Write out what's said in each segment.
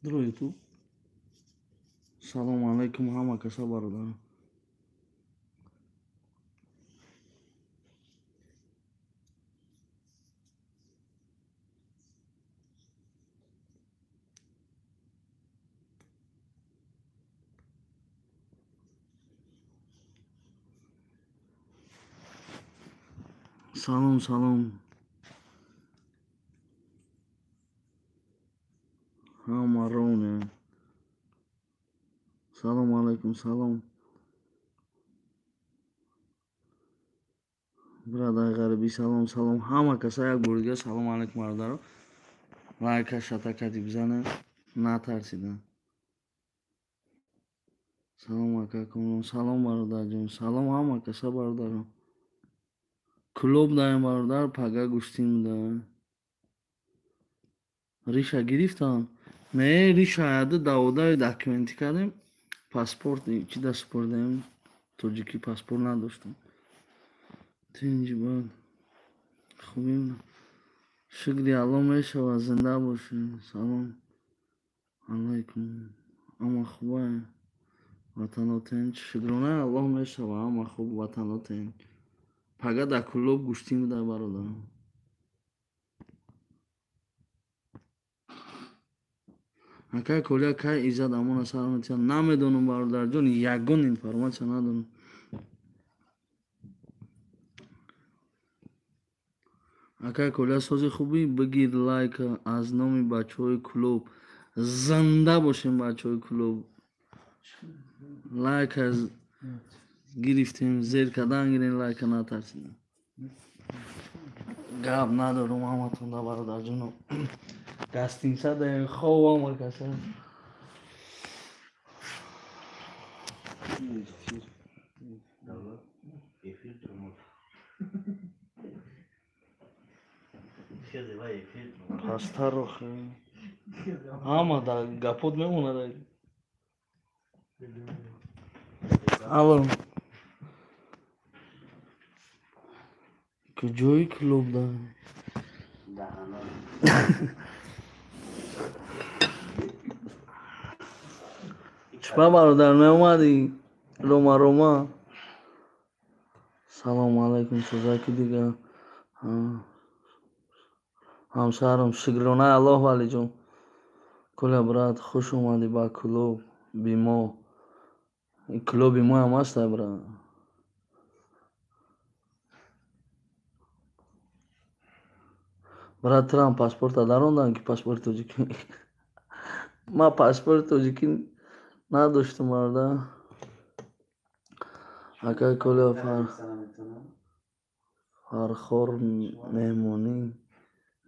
Дро ютуб. Салому алайкум ҳама каса бародарам. Салом, салом. Ҳама роне. Салом алайкум, салом. Бирадаи ғарибӣ, салом, салом. Ҳама каса як бор дига салом алайкум бародаро. Лайка шата кади бизанед, натарсида. Салом ака Комрон, салом бародарҷон, салом ҳама каса бародаро. Клуб даем бародар, пага гӯштин даем. Риша гирифтам. Не, риша яда даводаи документи кардем. Паспорт чи да супордаем? Тоҷикӣ паспорт надоштам. Тинҷи бад. Хубим. Шукри Аллоҳ мешавад, зинда бошед. Салом алайкум. Ама хубае. Ватано тинҷ. Шукронаи Аллоҳ мешавад, ама хуб, ватано тинҷ. Пага дар клуб гӯштин буда бародарам. Акай Коля кай Иззат Амона сар метиҳад? Намедонам бародарҷон, ягон информатсия надорам. Акай Коля сози хубӣ, бигир лайк аз номи бачаҳои клуб. Зинда бошем бачаҳои клуб. Лайк аз гирифтем, зер кардан гирем лайка, натарсидем. Гап надорум ҳаматонда бародарҷоно. Гостиница даем, хоб ҳама каса. Пасттар охи. Ҳама дар гапот мемонад. Алло. Куҷои клуб да? Чӣ бародар меомадӣ? Рома Рома. Салому алайкум сӯзаки дига. Ҳамсарам шукронаи Аллоҳ валиҷон. Коля брат, хуш омадӣ ба клуби мо. Клуби моям ҳаста брат. Брат, турам паспорта дарондам ки паспорти тоҷикӣ. Ман паспорти тоҷикӣ надоштам бародар. Акай Коля Фархор меҳмонӣ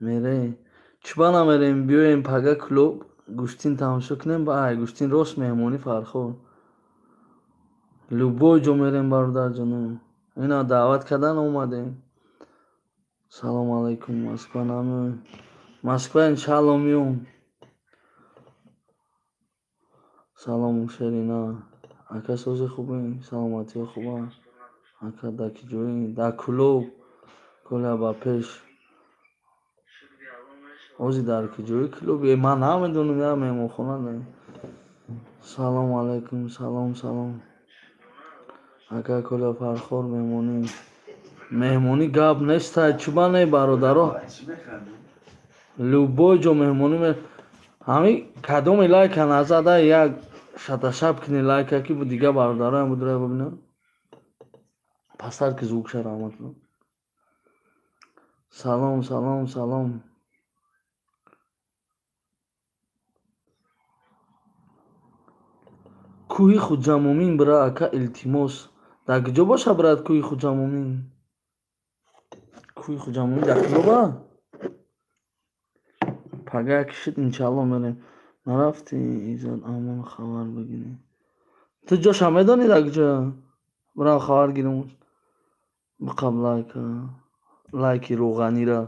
мерем. Чӣ ба намерем? Биёем пага клуб гӯштин тамошо кунем, ба ай гӯштин рост меҳмонӣ Фархор. Любой ҷо мерем бародарҷоно. Ина даъват кардан омадем. Салом алайкум, Москва намеоем. Москва иншаалло меом. Салом Шерина. Ака сози хубӣ? Саломатиҳо хуба? Ака дар ки ҷоӣ? Дар клуб. Коля ба пеш. Ози дар ки ҷои клуб? Ман намедонам, я меҳмонхона даем. Салом алайкум, салом, салом. Ака Коля Фархор меҳмонӣ. Меҳмонӣ гап нест, чӣ ба не бародаро? Любой ҷо меҳмонӣ ҳамин кадоме лайка назада як шаташаб кини лайка ки дига бародароям будра бибинам. Пастар ки звукша раҳмат. Салом, салом, салом. Кӯҳи Хуҷамумин бира ака илтимос. Дар куҷо боша брат кӯҳи Хуҷамумин? Кӯҳи Хуҷамумин дар куҷо? Пага як шид иншаалло мерем. Нарафтӣ Иззат Амон хабар бигирӣ. Ту ҷоша медонӣ дар куҷо? Бирав хабар гирам. Биқаб лайка. Лайки рӯғанира.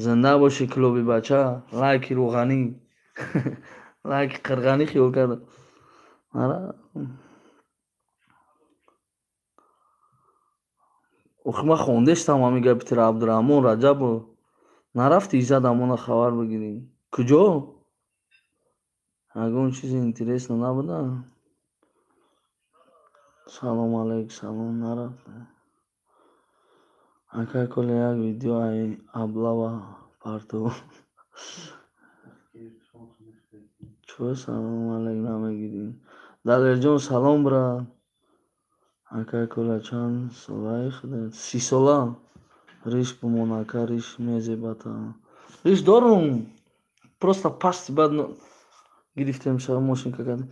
Зинда бошӣ клуби бача. Лайки рӯғанӣ. Лайки қирғанӣ хиёл карда. Охи ман хондаштам ҳамин гапи тира Абдураҳмон Раҷабов. Нарафтӣ Иззат Амона хабар бигирӣ. Куҷо? Ягон чизи интересно набуда? Салом алейк, салом нарафта. Ака Коля як видео ай облава партов. Чо салом алейк намегирӣ? Далерҷон салом брат. Ака Коля чанд солаи худат? 30 сола. Риш бимон ака, риш мезебата. Риш дорум. Просто пасти бад гирифтем шава мошинка кардем.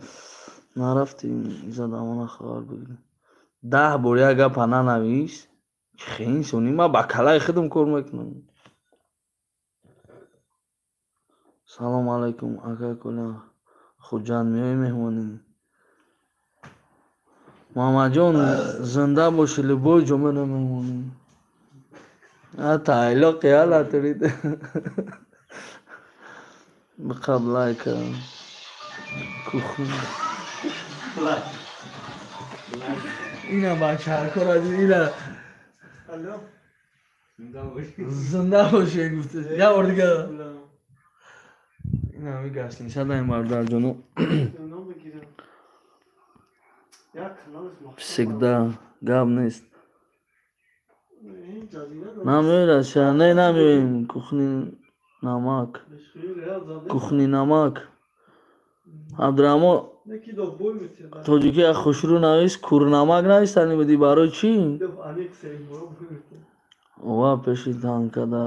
Нарафтем изадамона хабар бигирем. 10 бор як гапа нанавис. Чӣ инсони? Ман ба калаи худам кор мекунам. Салом алайкум ака Коля. Хуҷанд меоӣ меҳмонӣ? Муҳаммадҷон зинда бошӣ, любой ҷо мерам меҳмонӣ. Тайлоқи ала турид. Биқаб лайка. Кухня. Ина бачаҳакора ина. Зинда бошӣ гуфта. Як бор дига. Ина ҳами гастница даем бародарҷоно. Всегда гап нест. Намеои Россия? Не, намеоем. Кухни намак. Кухни намак. Абдураҳмон тоҷикӣ як хушрӯ навис, курнамак навистани будӣ барои чӣ? Ова пеши танкада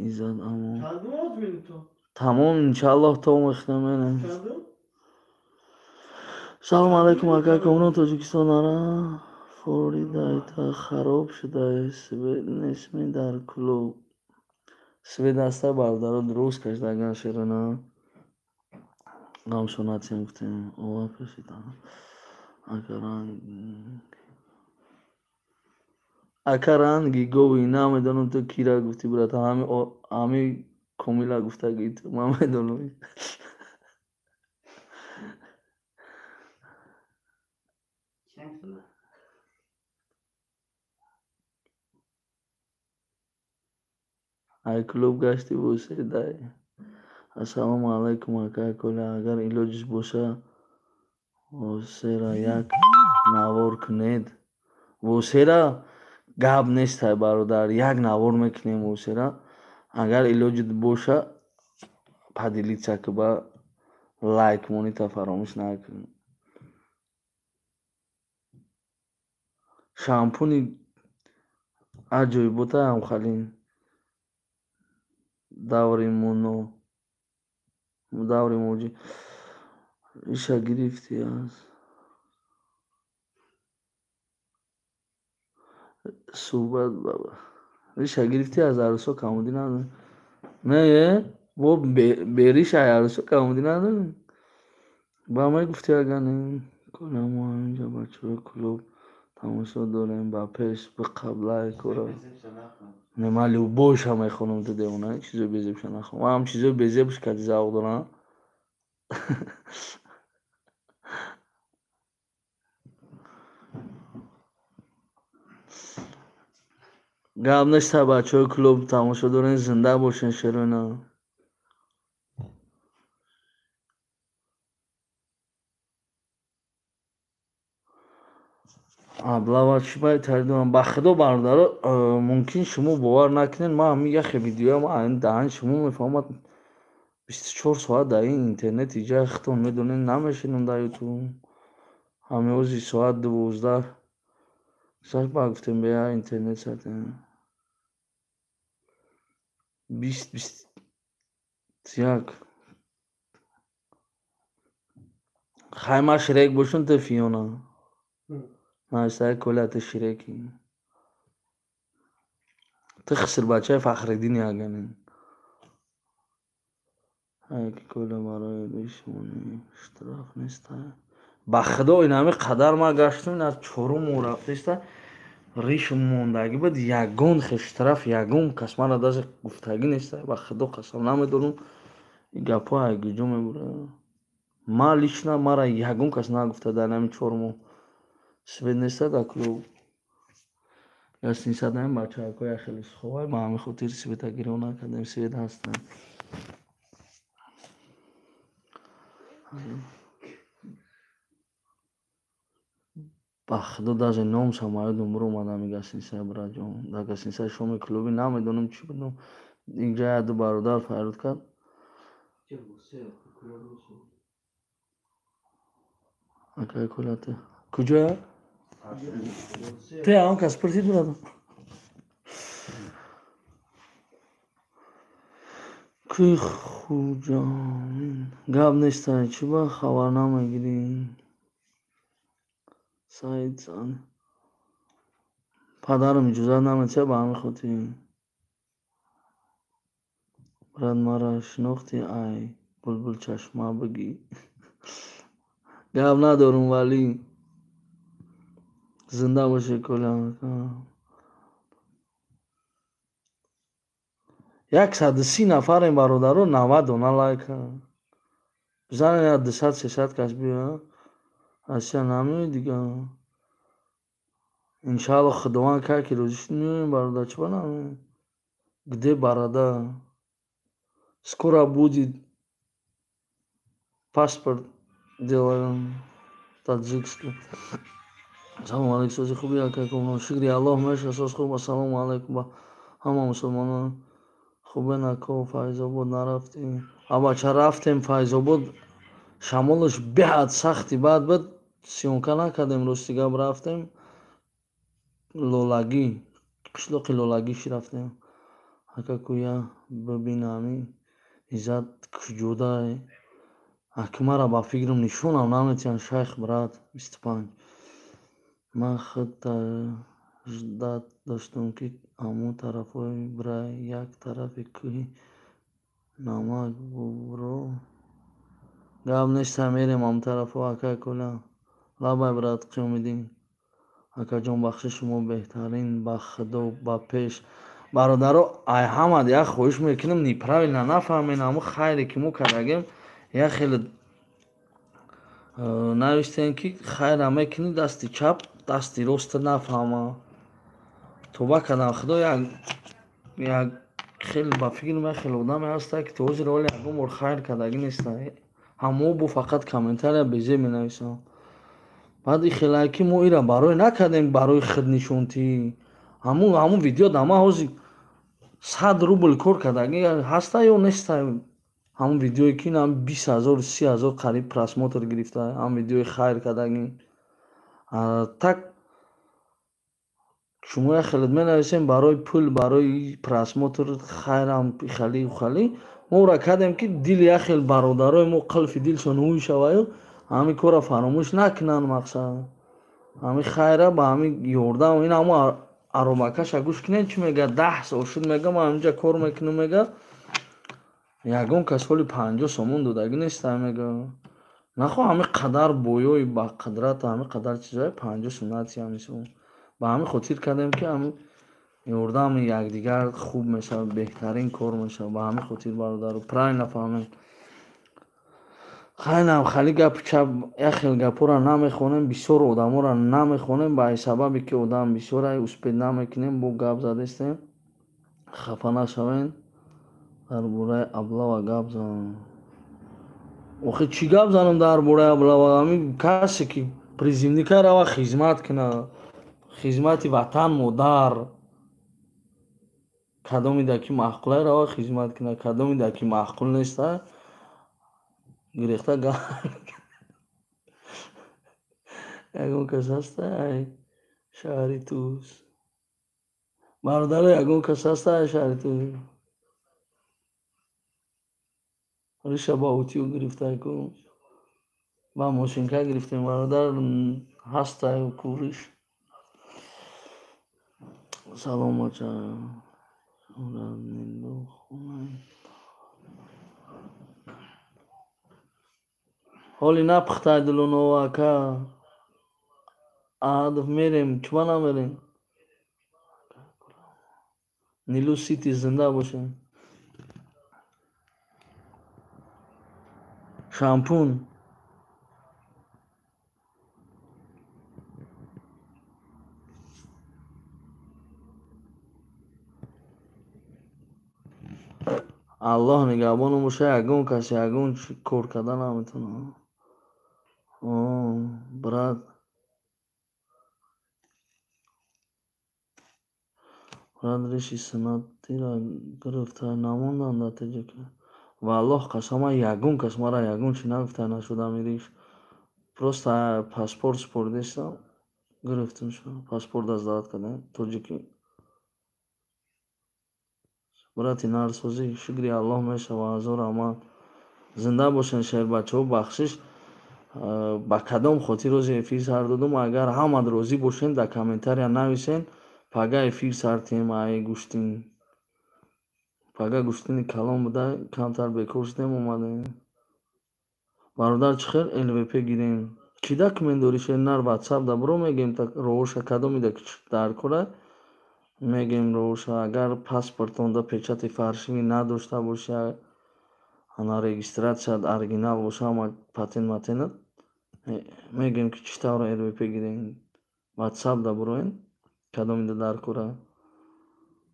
иззат амо. Тамом иншааллоҳ то мехтем менем. Салом алайкум ака Комрон Тоҷикистон ара форидайта хароб шудае свет нестми дар клуб. Свет аста бародаро дуруст кашидаган шерона. Ғамшонатиям гуфтем. Ова пеши ака ранги гови намедонам ту кира гуфтӣ брат. Ҳами комила гуфтагӣ ту ман медонам. Ай клуб гашти боседай. Ассалому алайкум ака Коля. Агар илоҷиш боша восера як навор кунед. Восера гап нестай бародар, як навор мекунем восера. Агар илоҷит боша поделиться куба, лайк монита фаромӯш накун. Шампуни аҷоибота ҳамхалин даври муно даври муҷи иша гирифтӣ аз суҳбат риша гирифтӣ аз арӯсо камудӣ надорӣ? Не, бо бериша арӯсо камудӣ надорӣ? Ба мегуфтӣ агар не Коля мо ҳаминҷа бачаҳои клуб тамошо дорем ба пеш биқаблай кора. Не, ман любойша мехонам ту девона, чизои безебша нахонам. Ман ҳам чизои безебш кади завқ дорам. Гап неста бачаҳои клуб тамошо дорем, зинда бошен шерона. Облава чӣ бояд донам? Ба худо бародаро, мумкин шумо бовар накунед, ман ҳамин яхе видеоям даҳани шумо мефаҳмад. 24 соат дар ин интернет иҷа худтон медонед, намешинам дар ютуб. Ҳамин ози соат 12 сар ба гуфтем бея интернет сатем. 20-21. Хай ма Шрек бошум ту Фиона. Навистай Коля ту Шреки. Ту хисрбачаи Фахриддини аганӣ. Ки Коля барои ришмонӣ штраф нестай. Ба худо ин ҳами қадар ман гаштум, ин аз чорум моҳ рафтеста риш мондагӣ буд, ягон хел штраф, ягон кас мара даже гуфтагӣ нестай. Ба худо қасам намедонам ин гапҳо ай куҷо мебурад. Ман лично мара ягон кас нагуфта дар ҳамин 4 моҳ. Свет неста дар клуб. Гастница даем бачаҳако як хеле суховай, ба ҳамин хотир света гирён накардем, свет ҳастанд. Ба худо даже номшам ёдам биромад ами гостиницаи братҷон. Дар гостиницаи шоми клуби намедонам чӣ будам. Инҷа як ду бародар фарёд кард. Акай Коля ты куҷоя? Ты он кас пурсид братам. Кӯи Хуҷамин гап нестай, чӣ ба хабар намегирӣ? Саид падарам иҷозат наметиҳад ба ҳамин хотир. Брат, маро шинохтӣ? Ай Булбулчашма бигӣ. Гап надорум, валӣ. Зинда бошед, Коля. 130 нафарем бародаро, 90 дона лайк. Бизанед як 200-300 кас биёяд. Асия намеояд дига. Иншаалло Худованд кар ки рӯзӣ шуд меоем бародар, чӣ ба намеоем? Где борода? Скоро будет паспорт делаем таджикский. Салому алейкум, сози хуби акай Комрон. Шукри Аллоҳ меша соз хуб. Ассалому алейкум ба ҳама мусулмонон. Хубе нако Файзобод нарафтем. Абача рафтем Файзобод, шамолаш беҳад сахти бад буд, съёмка накардем, рости гап рафтем. Лолагӣ, қишлоқи Лолагӣ рафтем. Ака кӯя бибинами иззат куҷодай? Аки мара ба фикрам нишонам наметиҳанд шайх брат 25. Ман худ ждат доштам ки ҳамон тарафҳои бирай як тарафи кӯҳи намак бубро. Гап нестай, мерем ҳамон тарафҳо акай Коля. Лабай брат Қиёмиддин. Акаҷон бахшиш, шумо беҳтарин, ба худо ба пеш. Бародаро, ай ҳамад як хоҳиш мекунам, неправильно нафаҳмед, ҳамон хайре ки мо кардагем, як хеле навиштем ки хайра мекунӣ дасти чап, дасти рост нафаҳма. Тоба кардам худо, як хеле ба фикрам як хеле одаме ҳаста ки то ҳозир ҳоле ягон бор хайр кардагӣ неста. Ҳамо бо фақат комментария безеб менависам. Баъд и хелае ки мо ира барои накардем, барои худнишонтӣ. Ҳамун видео да ман ҳозир 100 рубл кор кардагӣ ҳаста ё неста? Ҳамун видеое ки ин 20 000, 30 000 қариб просмотр гирифта, ҳамун видеои хайр кардагӣ. Так шумо як хеле менависем барои пул, барои просмотр хайрам хали хали. Мо ӯра кардем ки дили як хел бародарои мо қилфи дилшон ҳуй шаваю ҳамин корро фаромӯш накунанд мақсад. Ҳамин хайра ба ҳамин ёрдам, ин ҳамо аробакаша гӯш кунед чӣ мегӯяд, 10 сол шуд мега ман ҳаминҷа кор мекунам мега. Ягон кас ҳоли 50 сомон додагӣ неста мега. Нахоҳ ҳамин қадар боёи ба қудрат, ҳамин қадар чизҳои 50 сом натиҳам мисол. Ба ҳамин хотир кардем ки ҳамин ёрдами якдигар хуб мешавад, беҳтарин кор мешавад. Ба ҳамин хотир бародаро, правильно фаҳмед. Хайнам хали гапи чап, як хел гапҳоро намехонем, бисёр одаморо намехонем, ба сабабе ки одам бисёр успеть намекунем, бо гап задестем. Хафа нашавед. Дар бораи облава гап занам. Охи чӣ гап занам дар бораи облава? Ҳамин касе ки призывника рава хизмат кунад, хизмати ватан модар. Кадоме ки маъқулай рава хизмат кунад, кадоме ки маъқул неста гирехта гап. Ягон кас ҳаста ай шаҳри Тус? Бародаро, ягон кас ҳаста ай шаҳри Тус? Риша ба утюг гирифта ку. Ба мошинка гирифтем бародар, ҳаста ку риш. Салом бача. Ҳоли напухтай дилунова ака. Аҳадов мерем, чуба намерем? Нилу Сити зинда бошем. Шампун. Аллоҳ нигаҳбону боша, ягон кас ягон кор карда наметавонад. Брат, брат, риши суннатиро гирифта намонданд дар Тоҷика. Валлоҳ қасама, ягон кас мара ягон чи нагуфта нашудам риш. Просто паспорт супоридестам, гирифтем шо. Паспорт аз дават кардем тоҷикӣ. Брати нарсозӣ, шукри Аллоҳ мешава, ҳазор раҳмат. Зинда бошен шербачаҳо, бахшиш ба кадом хотир рӯзи эфир сар додум. Агар ҳамад розӣ бошен, дар комментария нависен, пага эфир сар тиҳем. Ай гӯштин, пага гӯштини калон буда, камтар бекор шудем, омадем. Бародар, чӣ хел ЛВП гирем? Чӣ документ дорӣ шеринар? Ватсап да биро, мегем роҳоша кадомида дар кора мегем роҳоша. Агар паспортонда печати фаршивӣ надошта бошӣ, ана регистратсият оригинал боша, ҳама патент матенат, мегем ки чӣ тавр РВП гирем. Ватсап да бироен, кадомида дар кора.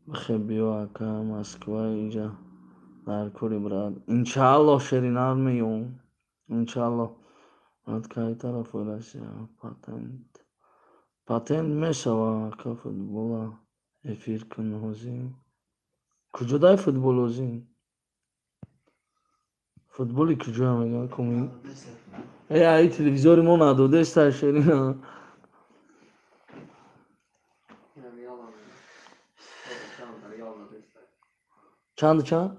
Бихе биё ака Москва, иҷа дар кори брат. Иншааллоҳ шеринар меём. Иншааллоҳ. Брат, кай тарафи Россия патент? Патент мешава ака. Футбола эфир кун ҳозир. Куҷо дай футбол ҳозир? Футболи куҷоя мегӯяд куми? Э, ай телевизори мо надодеста шерина. Чанд чанд?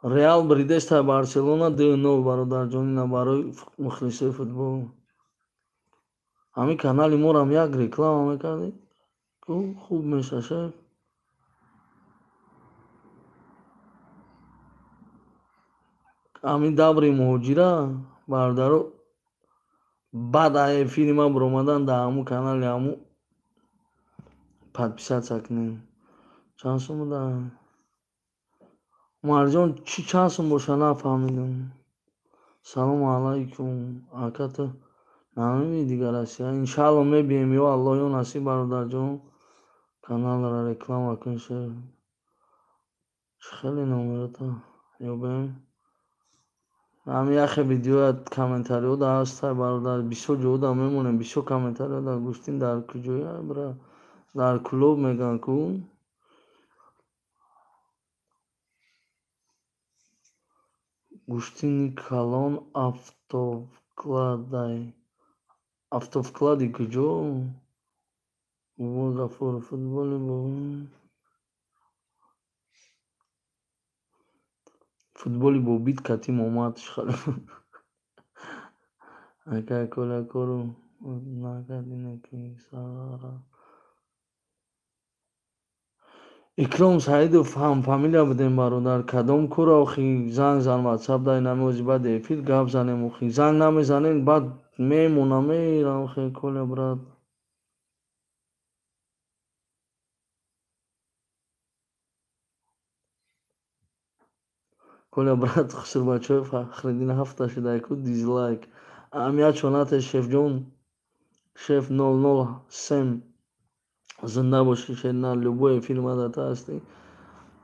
Реал бридеста Барселона 2-0, бародарҷон, ина барои мухлисои футбол. Ҳамин канали морам як реклама мекардӣ, хуб меша шеф. Ҳамин даври муҳоҷира бародаро, баъд аз эфири ман биромадан дар ҳамун канали ҳамун подписаться кунем. Чанд сум буда? Марҷон, чӣ чанд сум боша нафаҳмидам. Салому алайкум. Ака, ту намебинӣ дигар Россия? Иншаалло мебием, ё Аллоҳ, ё насиб, бародарҷон. Каналро реклама кун шеф. Чӣ хеле номерота ёбем? Ҳамин яхе видеоя комментариҳо да ҳастай бародар, бисёр ҷоҳо да мемонем, бисёр комментариҳо да гуфтин дар куҷоя бра? Дар клуб мегӯянд ку. Гӯштини калон автовкладай. Автовклади куҷо? Бобо Ғафур, футболи бобо. Футболи бобит катим омад шхале. Ака коля кору накардине ки сара. Икром Саидов ҳамфамилия будем бародар. Кадом кора охи? Занг зан ватсап дай намози баъд эфир гап занем охи. Занг намезанем, баъд мемона мерам охи коля брат. Коля брат, хусурбачаҳои Фахриддин ҳафта шуда ку дизлайк. Аҳамият шонате шефҷон. Шеф 003 зинда бошӣ шеринар, любой эфир мадата ҳастӣ.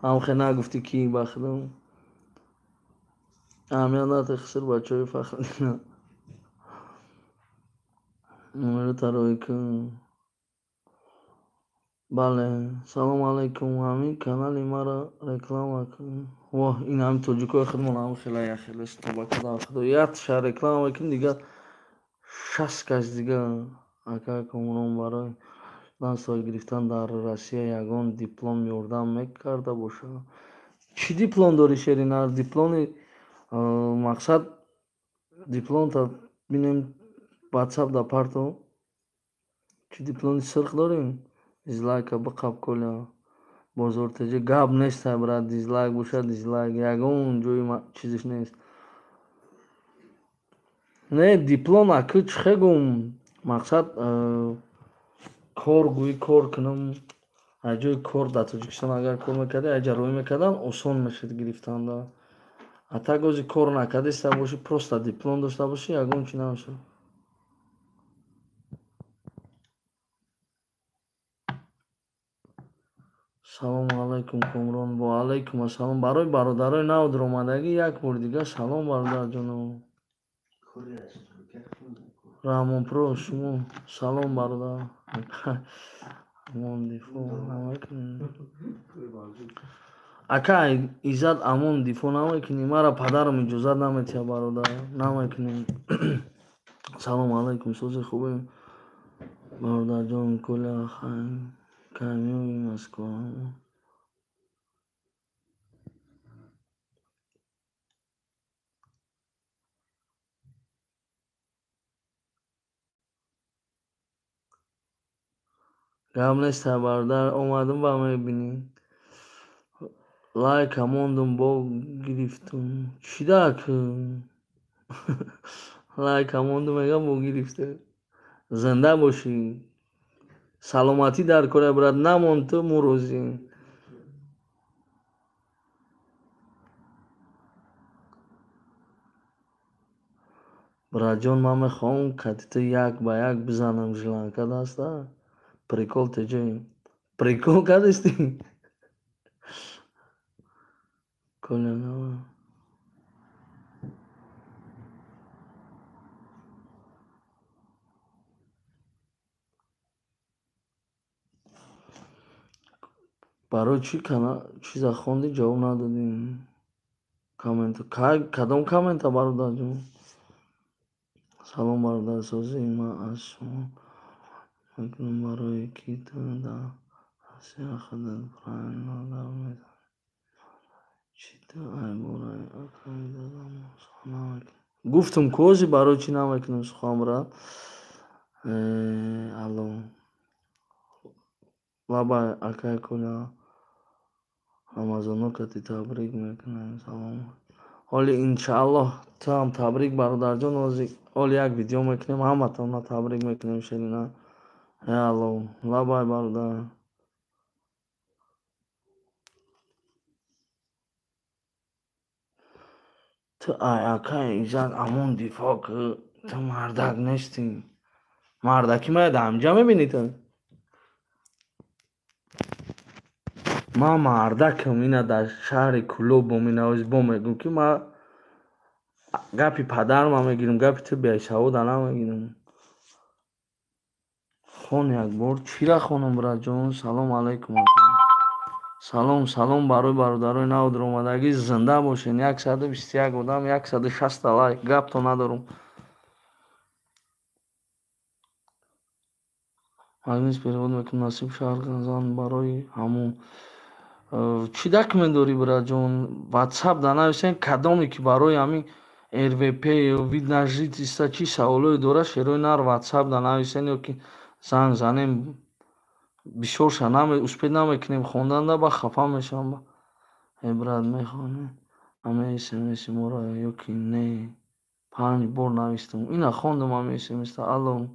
Ҳамхе нагуфтӣ ки бахидам. Аҳамият нате хусурбачаҳои Фахриддин. Номерота рой кун. Бале, салому алайкум. Ҳамин канали маро реклама кун. Воҳ, ин ҳамин тоҷикои худмон ҳам хела яхелес тоба кардам худо. Якша реклама мекунем, дигар 60 кас дигар. Ака Комрон, барои соҳиб гирифтан дар Россия ягон диплом ёрдам мекарда бошад? Чӣ диплом дорӣ шеринар? Дипломи мақсад дипломта бинем ватсап да парто. Чӣ дипломи сирх дорем? Дизлайка биқаб коля. Бозор теҷа гап нестай брат, дизлайк бошад дизлайк, ягон ҷои чизиш нест. Не, диплом аку чӣ хе гум? Мақсад кор гӯӣ кор кунам, аз ҷои кор дар Тоҷикистон агар кор мекардӣ, аз ҷа рӯй мекардан, осон мешуд гирифтанда. А так ози кор накардиста бошӣ, просто диплом дошта бошӣ, ягон чи намешавад. Салому алайкум, Комрон. Ва алайкум ассалом. Барои бародарои нав даромадагӣ як бор дига салом, бародарҷоно. Раҳмонпро, шумо салом, бародар. Амон дифоъ намекунӣ. Ака Иззат, Амон дифоъ намекунӣ? Мара падарам иҷозат наметиҳад, бародар. Намекунем. Салому алайкум, сози хубе, бародарҷон. Коля кай меоӣ Москва? Гап неста, бародар, омадум ба мебинӣ. Лайка мондум, бо гирифтум. Чӣ дак? Лайка мондум, мегам, бо гирифта. Зинда бошӣ. Саломатӣ дар кора, брат, намон ту мурӯзӣ. Братҷон, ман мехоҳам кати ту як ба як бизанам жиланка даста. Прикол теҷои. Прикол кардисти? Коля нава. Барои чӣ чиза хонди, ҷавоб надодӣ? Коммент кадом коммента, бародарҷон? Салом, бародар, созӣ, ман аз шумо мекунам, барои ки ту дар Россия худат правильно гап мезанӣ. Чӣ ту айбораи акаи дадам сухан намекунӣ? Гуфтум кози барои чӣ намекунам сухан, брат. Алло. Лабай, акай Коля, Рамазоно кати табрик мекунем. Салом. Ҳоли иншааллоҳ туам табрик, бародарҷон. Ҳоли як видео мекунем, ҳаматонро табрик мекунем, Ширина. Алло, лабай, бародар. Ту ай акай Иззат Амон дифоъ кӣ, ту мардак нестӣ. Мардаки мая дар ҳамҷа мебинӣ ту? Ман мардакам, ина дар шаҳри Кӯлобом, ина бо мегӯм, ки ман гапи падарма мегирам, гапи ту бесавода намегирам. Хон як бор. Чира хонам, братҷон? Салом алайкум, ака. Салом, салом барои бародарои нав даромадагӣ. Зинда бошен. 121 одам, 160 лайк. Гапто надорум. Магнис перевод мекунам, насиб шаҳр зан барои ҳамун. Чӣ документ дорӣ, братҷон? Ватсап да нависен, кадоме ки барои ҳамин РВП ё вид на жительство чӣ саволое дорад, шерои нар ватсап да нависен ё ки занг занем. Бисёрша успеть намекунем хонданда, ба хафа мешавам. Э, брат, мехонӣ ҳамаи смси моро ё ки не? 5 бор навистам. Ина хондум ҳамаи смста. Алло.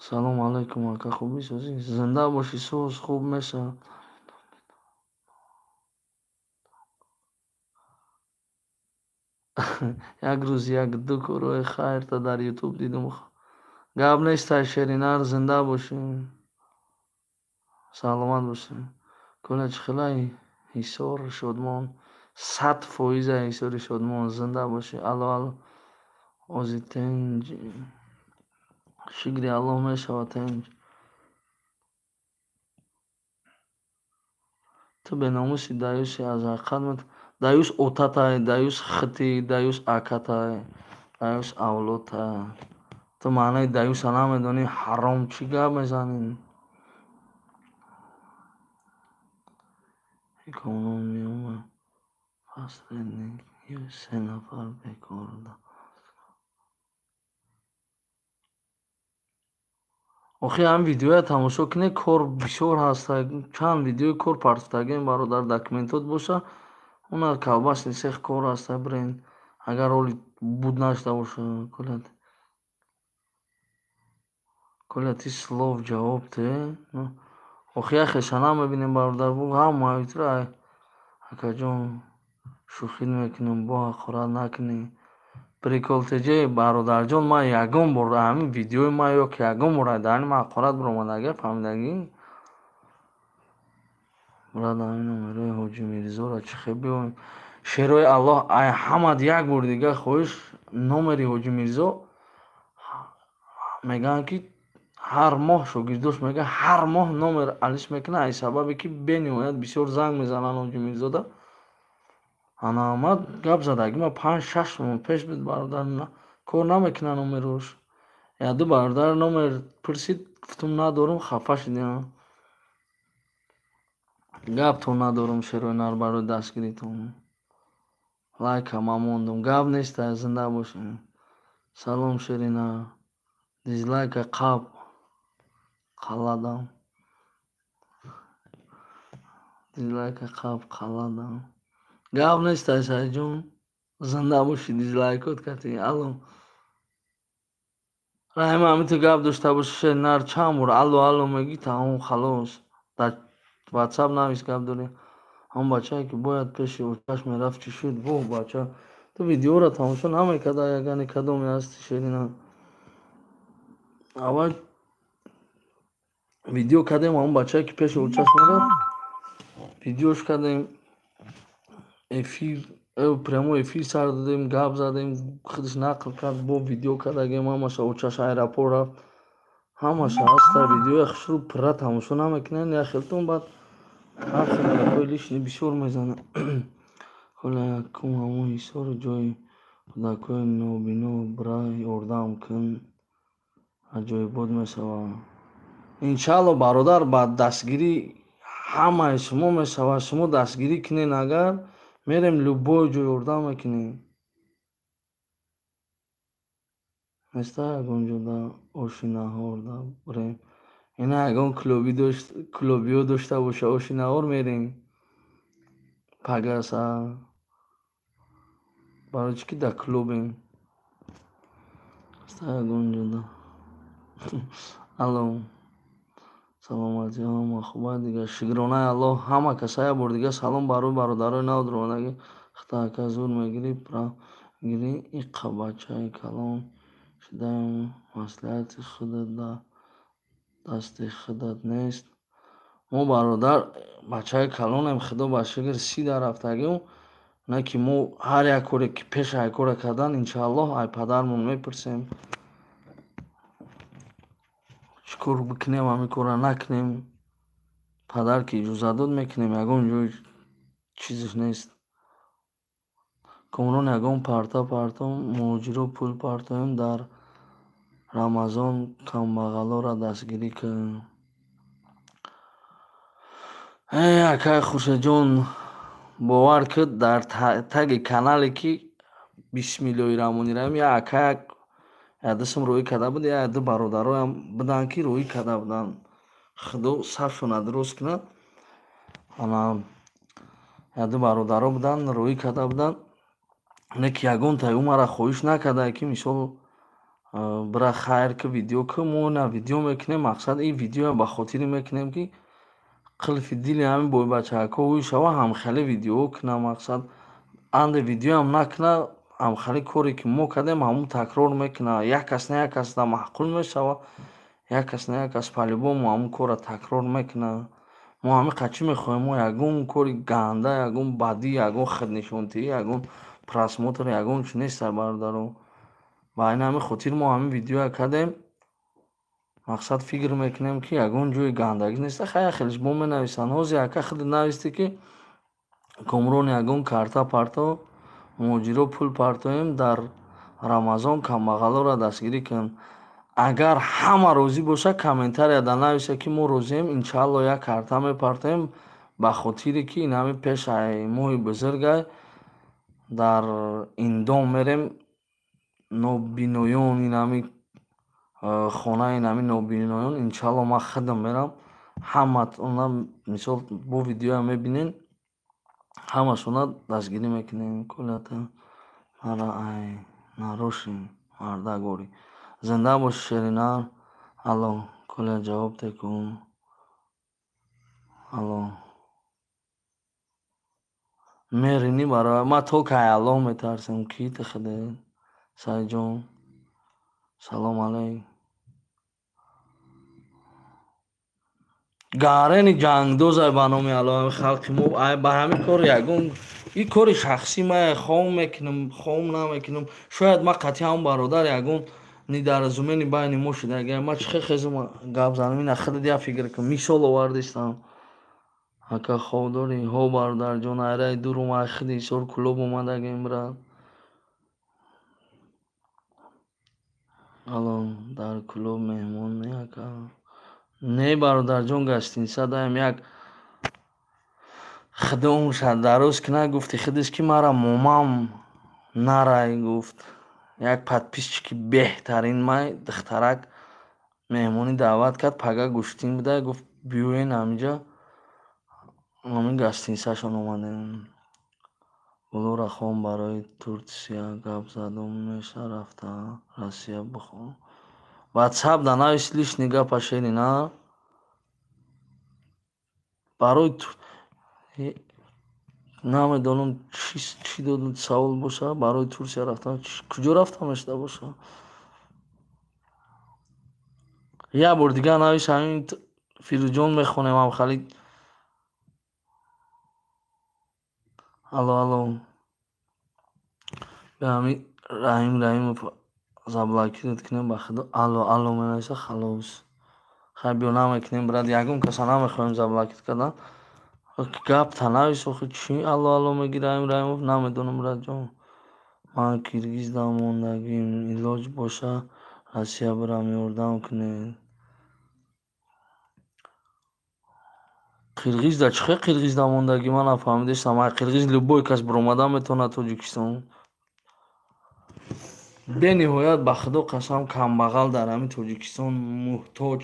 Салом алайкум, ака, хубӣ, созӣ? Зинда бошӣ, соз, хуб мешавад. Як рӯз як ду корҳои хайрта дар ютуб дидум. Гап нестай, Шеринар, зинда бошӣ. Саломат бошӣ. Коля, чӣ хелай? Ҳисор Шодмон. 100% Ҳисори Шодмон. Зинда бошӣ. Алло, алло. Ози тенҷ. Шукри Аллоҳ, мешавад тенҷ. Ту беномуси даюси аз ҳақиқат даюс отатай, даюс хити, даюс акатай, даюс авлодтай. Ту маънаи даюса намедонӣ, ҳаром, чӣ гап мезанӣ? Иконон меомад посредник ё се нафар бекор. Охи ҳамин видеоя тамошо кунед, кор бисёр ҳаст. Чанд видеои кор партофтагием, бародар, документот боша, уна колбасный цех кор ҳаста, бренд. Агар ҳоли буд нашуда боша, Коля, ти слов ҷавоб те. Охи яхеша намебинем, бародар, бу ҳамаи тура акаҷон шӯхӣ мекунем, бо ҳақорат накунӣ. Прикол теҷе, бародарҷон, ман ягон бор ҳамин видеои ман ё ки ягон бор дар ин ман ҳақорат баромадагӣ, фаҳмидагӣ? Брат, ҳамин номерои Ҳоҷи Мирзоро чӣ хел биёвем? Шерои Аллоҳ, ай ҳамад як бор дига хоҳиш, номери Ҳоҷи Мирзо мегӯянд ки ҳар моҳ шогирдош мегӯяд, ҳар моҳ номер алиш мекунад, ай сабабе ки бениҳоят бисёр занг мезананд Ҳоҷи Мирзода. Ана ман гап задаги ма 5-6 моҳ пеш буд, бародар, кор намекунад номерош. Як ду бародар номер пурсид, гуфтум надорум, хафа шудем. Гаптон надорум, шерои нар, барои дастгиритон. Лайка ман мондум. Гап нест, зинда бошем. Салом, шерина. Дизлайка қаб қаладам. Дизлайка қаб қаладам. Гап нест, Сайҷон. Зинда бошӣ, дизлайкот кардӣ. Алло. Раҳима, ҳамин ту гап дошта бошӣ, шери нар, чанд бор алло алло мегӣ, тамом, халос. Дар ватсап навис, гап дорӣ. Ҳамон бачае ки бояд пеши очаш мерафт, чӣ шуд? Воҳ, бача, ту видеоро тамошо намекарда, ягане кадоме ҳасти, шерина. Аввал видео кардем, ҳамон бачае ки пеши очаш мерафт, видеош кардем, эфир, прямой эфир сар додем, гап задем, худаш нақл кард, бо видео кардагем, ҳамаша очаш аэропорт рафт, ҳамаша ҳаста видеоя хушрӯ пурра тамошо намекунанд, як хелтон баъд ҳар хел гапҳои лишний бисёр мезанад. Ҳола якум ҳамон ҳисору ҷои кӯдакҳои нобино бира ёрдам кун, аҷоибот мешавад. Иншаалло, бародар, ба дастгирии ҳамаи шумо мешавад. Шумо дастгирӣ кунед, агар мерем любой ҷо ёрдам мекунем. Неста ягон ҷо да оши наҳор да бирем. Ина ягон клубиё дошта боша, оши наҳор мерем. Пагаса. Барои чӣ ки дар клубем. Неста ягон ҷо да. Алло. Саломатӣ, ҳама хуба дига. Шукронаи Аллоҳ, ҳама каса як бор дига салом барои бародарои нав дуромадагӣ. Хата ака зур мегирӣ, прав гирӣ, иқа бачаи калон шудаем, маслиҳати худат дар дасти худат нест. Мо, бародар, бачаи калонем, худо ба шукр, 30 дар рафтагием, на ки мо ҳар як коре ки пеш ай кора кардан, иншааллоҳ, ай падармон мепурсем. Чӣ кор бикунем, ҳамин корро накунем. Падар ки иҷоза дод, мекунем, ягон ҷой чизаш нест. Комрон, ягон парта партом, муҳоҷиро пул партоем, дар Рамазон камбағалоро дастгирӣ кун. Э, акай Хуршедҷон, бовар кун, дар таги канале ки бисмиллоҳи раҳмони раҳим, як акай як дастам рӯӣ карда буд, як ду бародароям буданд ки рӯӣ карда буданд. Худо сафшона дуруст кунад. Ана як ду бародаро буданд, рӯӣ карда буданд. Не ки ягонтаи ӯ мара хоҳиш накарда ки мисол бира хайр ки видео ки, мо на видео мекунем, мақсад ин видеоя ба хотире мекунем ки қилфи дили ҳамин бойбачаҳако ӯй шава, ҳамхеле видеоҳо кунам, мақсад анде видеоам накуна, ҳамхеле коре ки мо кардем, ҳамун такрор мекуна. Як кас на як кас да маъқул мешава, як кас на як кас по-любому ҳамун корро такрор мекуна. Мо ҳамин қад чӣ мехоҳем? Мо ягон кори ганда, ягон бадӣ, ягон худнишонтиҳӣ, ягон просмотр, ягон чи нест, бародаро. Ба айн ҳамин хотир мо ҳамин видеоя кардем. Мақсад фикр мекунем ки ягон ҷои гандагӣ нест. Хай, хелеш бо менависанд. Ҳозир ака худат нависти ки Комрон, ягон карта парто, муҳоҷиро пул партоем, дар Рамазон камбағалоро дастгирӣ кун. Агар ҳама розӣ боша, комментарияда нависа ки мо розием, иншаалло, як карта мепартоем, ба хотире ки ин ҳамин пеш ай моҳи бузургай, дар индом мерем, нобиноён, ин ҳамин хонаи ин ҳамин нобиноён, иншаалло, ман худам мерам, ҳаматона мисол бо видеоя мебинен, ҳамашона дастгирӣ мекунем. Кулата мара ай нароши мардак орӣ. Зинда бошӣ, шеринар. Алло, Коля, ҷавоб текун. Алло. Меринӣ барои ман то кай Аллоҳ метарсем, ки ту худат, Сайҷон. Салом алейк. Гарени ҷангдозай ба номи Аллоҳ халқи мо ба ҳамин кор ягон ин кори шахсӣ ма хом мекунам, хом намекунам. Шояд ма қатъи ҳам бародар ягон недоразумени байни мо шуда. Агар ма чӣ хезум гап занам, ина худат як фикр кун. Мисол овардистам. Ака хоб дорӣ? Ҳо бародарҷон, айраи дурум ай худи Ҳисор клуб омадагем брат. Алло, дар клуб меҳмон не ака? Не бародарҷон, гостиница даем як худо умрша дароз кунад, гуфти худаш ки мара момам нарай гуфт. Як подписчики беҳтарин май духтарак меҳмонӣ даъват кард, пага гӯштин буда, гуфт биёен ҳаминҷа. Ҳамин гостиницашон омадем. Болора хон барои Турсия гап задум меша рафта Россия бихон. WhatsApp да навис лишний гапа шери на? Барои намедонам чӣ додум савол боша, барои Турсия рафтан куҷо рафта мешуда боша? Як бор дигар навис ҳамин Фирӯзҷон мехонем ҳам хали. Алло, алло. Бе ҳамин Раҳим Раҳимов заблокировать кунем ба худо. Алло, алло менависа халос. Хай биё намекунем брат, ягон каса намехоҳем заблокировать кардан. Гап танавис охи чӣ алло алло мегӣ Раҳим Раҳимов намедонам братҷон. Ман Киргизда мондагим, илоҷ боша Россия бирам ёрдам кунед. Қирғизда чӣ хел Қирғизда мондагӣ ман нафаҳмидастам. Ай Қирғиз любой кас биромада метавонад Тоҷикистон. Бениҳоят ба худо қасам камбағал дар ҳамин Тоҷикистон муҳтоҷ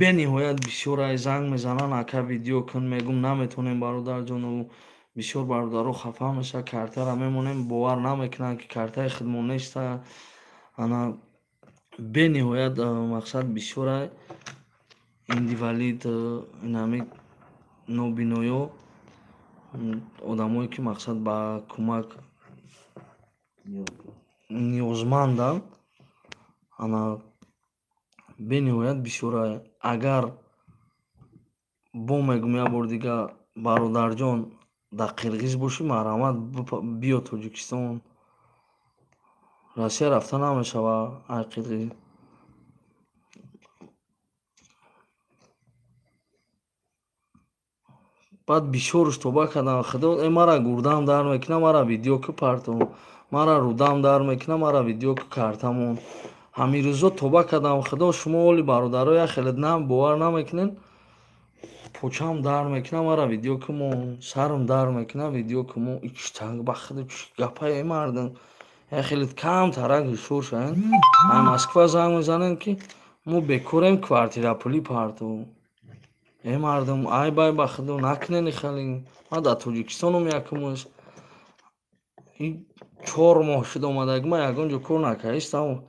бениҳоят бисёр ай занг мезананд, ака видео кун, мегум наметонем бародарҷону. Бисёр бародаро хафа мешавад, картара мемонем, бовар намекунанд ки картаи худмон неста. Ана бениҳоят мақсад бисёр ай индивалид ин ҳамин нобиноё одамое ки мақсад ба кӯмак ниёзманданд. Ана бениҳоят бисёр ай. Агар бо мегум як бор дигар бародарҷон дар Қирғиз бошӣ, марҳамат биё Тоҷикистон. Россия рафта намешава ай Қирғиз. Баъд бисёрш тоба кардам. Худо э мара гурдам дар мекунам, мара видео ки партом, мара рудам дар мекунам, мара видео ки картамон. Ҳамин рӯзо тоба кардам. Худо шумо оли бародаро як хеле нам бовар намекунед. Почам дар мекунам, мара видео ки мон, сарам дар мекунам, видео ки мон. Ичтанг ба худо чӣ гапае э мардам. Як хеле кам тарак ҳушёр шавем. Ай Москва занг мезанем ки мо бекорем квартирапулӣ партов. Э мардум, ай бай ба худо накунед хеле. Ман дар Тоҷикистонам якумаш. Ин 4 моҳ шуд омадаги, ман ягон ҷо кор накардистам.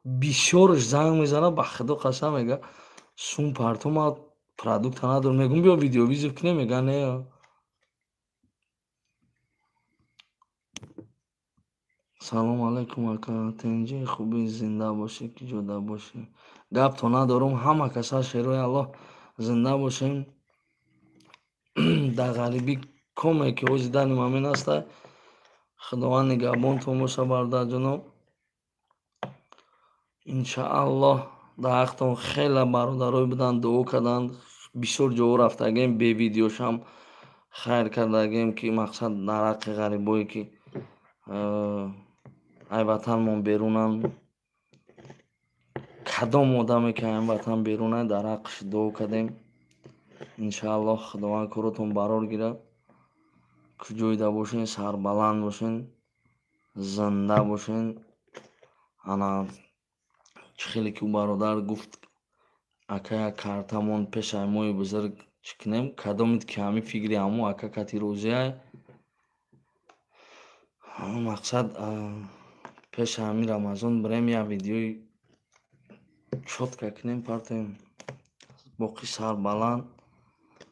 Бисёрш занг мезанад, ба худо қасам мега сум партов, ман продукта надорам. Мегум биё видеовизит кунем, мега не. Салом алайкум ака, тинҷи хуби, зинда бошӣ, ки ҷода бошӣ. Гапто надорум, ҳама каса шерои Аллоҳ зинда бошем. Дар ғарибӣ коме ки ҳози дани мамин аста, Худованд нигаҳбонтон боша бародарҷоно. Иншааллоҳ дар ҳақтон хеле бародарое буданд, дуо карданд, бисёр ҷоҳо рафтагем, бе видеошам хайр кардагем ки мақсад дар ҳаққи ғарибое ки ай ватанмон берунанд. Кадом одаме ки ай ватан берунад, дар ҳаққаш дуо кардем. Иншааллоҳ Худованд коротон барор гирад. Куҷоида бошен, сарбаланд бошен, зинда бошен. Ана чӣ хеле ки ӯ бародар гуфт, ака як картамон пешаи мои бузург чӣ кунем, кадомит ки ҳамин фикри ҳамо ака кати розиай. Мақсад пеши ҳамин Рамазон бирем як видеои чётка кунем, партоем. Боқӣ сарбаланд,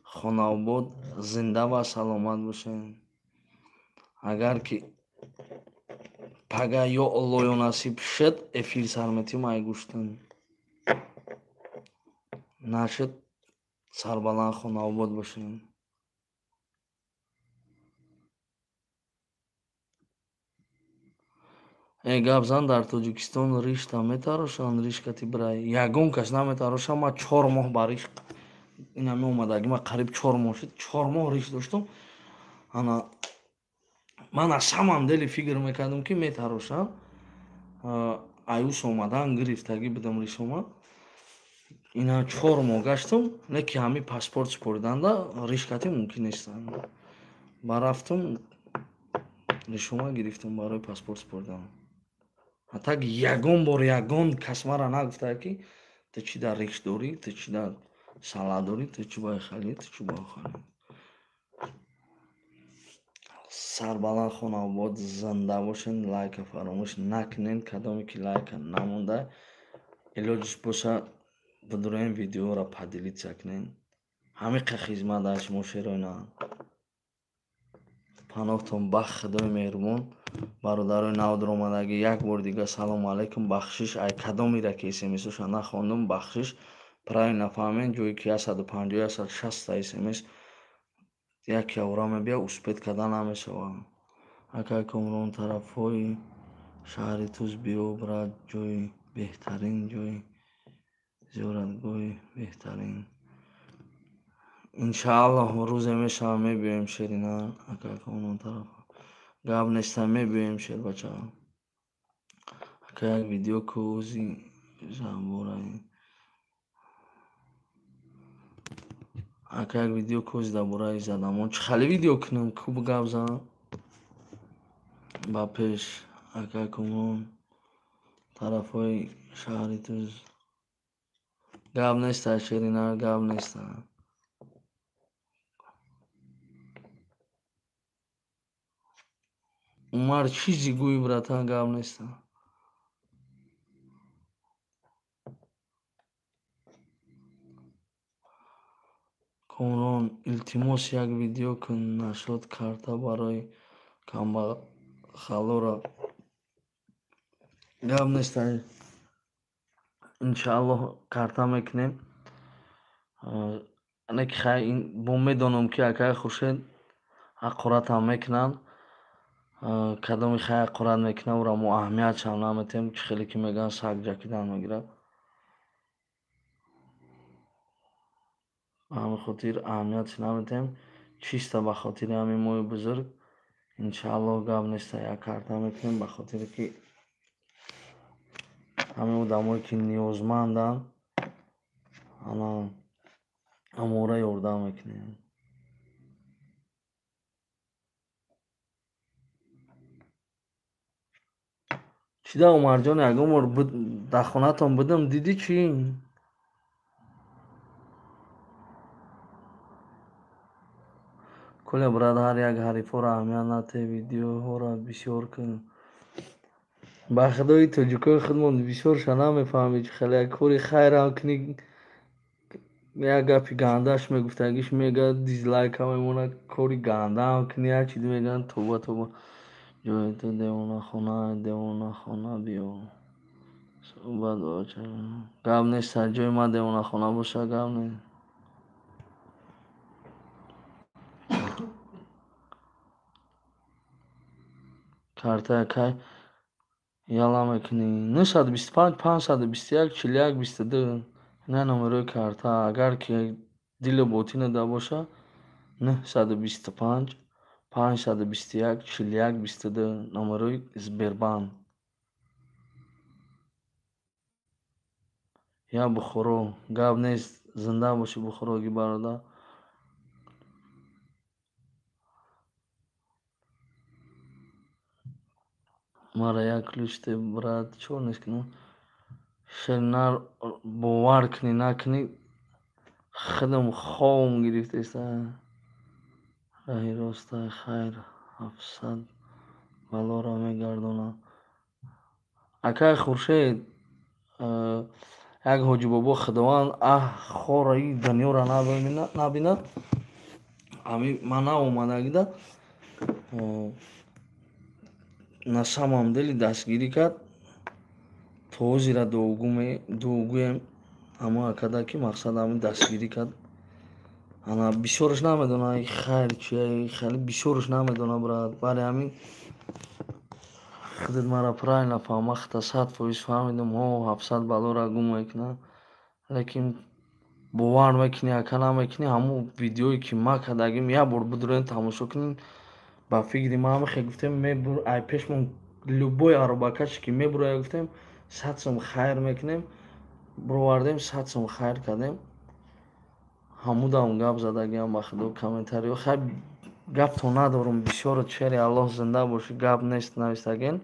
хонаобод, зинда ва саломат бошем. Агар ки пага ё Аллоҳ ё насиб шуд, эфир сар метиҳем ай гӯштан. Нашуд, сарбаланд хонаобод бошем. Гап зан, дар Тоҷикистон ришта метарошанд, ришкати бирай. Ягон кас наметарошад. Ман 4 моҳ ба риш инаме омадаги, ман қариб 4 моҳ шуд, 4 моҳ риш доштум. Ана ман аз самом деле фикр мекардам, ки метарошам. Аюс омадан гирифтагӣ будам ришома. Ина 4 моҳ гаштум, не ки ҳами паспорт супориданда ришкати мумкин нест. Ба рафтум ришома гирифтум барои паспорт супоридан. А так ягон бор ягон кас мара нагуфта, ки ту чӣ дар риш дорӣ, ту чӣ дар сала дорӣ, ту чӣ бай хали, ту чӣ бай хали. Сарбаланд хонаобод зинда бошен, лайка фаромӯш накунен. Кадоме ки лайка намонда, илоҷиш боша, бидуроем видеоро поделиться кунен. Ҳамиқа хизмат аз шумо шероина. Паноҳтон ба Худои меҳрубон. Бародарои нав дуромадагӣ, як бор дига салому алайкум. Бахшиш, ай кадомеро ки смсоша нахондум, бахшиш, правильно фаҳмед. Ҷое ки 150, 160 смс як явра мебия, успеть карда намешавад. Акай Комрон, тарафҳои шаҳри Туз биё, брат, ҷои беҳтарин, ҷои зиёратгоҳи беҳтарин. Иншааллоҳ, рӯзе мешава, мебиёем. Шерина, акай Комрон, тараф гап неста, мебиёем, шербача. Ака, як видео кӯзи забораи, ака, як видео кӯзи дар бораи задамон. Чӣ хеле видео кунам, кӯ гап зан ба пеш. Ака Комрон, тарафҳои шаҳри Туз гап неста, Шерина, гап неста. Умар, чизи гӯй, братан, гап неста. Комрон, илтимос, як видео кун нашод карта барои камбағалора. Гап неста, иншааллоҳ, карта мекунем. Не ки хай, бо медонам, ки акай Хуршед ҳақоратам мекунанд. Кадоми хай ҳақорат мекунад, ӯро мо аҳамиятшам наметиҳем. Чӣ хеле ки мегӯянд, саг ҷакидан мегирад. Ба ҳамин хотир аҳамиятш наметиҳем, чиста ба хотири ҳамин моҳи бузург. Иншааллоҳ, гап неста, як карта мекунем, ба хотире ки ҳамин одамое ки ниёзманданд, ана ҳамонро ёрдам мекунем. Чида, Умарҷон, ягон бор дар хонатон будам, дидӣ чӣ? Коля, брат, ҳар як ҳарифҳоро аҳамият натиҳ, видеоҳоро бисёр кун. Ба худои тоҷикои худмон бисёрша намефаҳмӣ, чӣ хеле як кори хайрам кунӣ, як гапи гандааш мегуфтагиш мегӯяд, дизлайка мемонад. Кори гандаам кунӣ, як чиз мегӯянд. Тоба, тоба. Ҷои ту девонахона, девонахона биё суҳбат. Гап нест, ҷои ман девонахона боша, гап нест. Картая кай яла мекунӣ? 925 521 41 22, ина номерои карта. Агар ки дилу ботинада боша, 925 521 41 22, номерои Сбербанк. Я Бухоро, гап нест, зинда бошӣ, бухороги бародар. Мара як ключ те, брат, чор нест кунам. Шернар, бовар кунӣ накунӣ, худам ховм гирифтеста. Раҳи ростай хайр 700 балоро мегардонад. Акай Хуршед, як ҳоҷибобо, Худованд аҳ хораи дунёро набинад, ами ман наомадагида на самом деле дастгирӣ кард. То ҳозира дуогӯем. Ҳамон акада ки мақсад ҳамин дастгирӣ кард. Ана бисёраш намедона хайр чия, хеле бисёраш намедона брат. Барои ҳамин худат мара правильно фаҳм, ман худта 100% фаҳмидам, ҳо 700 баллора гум мекунам. Лекин бовар мекунӣ ака намекунӣ, ҳамон видеое ки ма кардагим як бор бидурен тамошо кунем. Ба фикри ман ҳамин хел гуфтем, ай пешмон любой аробакаше ки мебурояд гуфтем 100 сом хайр мекунем, бировардем 100 сом хайр кардем. Ҳамудам гап задагиам ба худо комментариҳо. Хай гапто надорум, бисёро чери Аллоҳ зинда бошӣ, гап нест навистаген.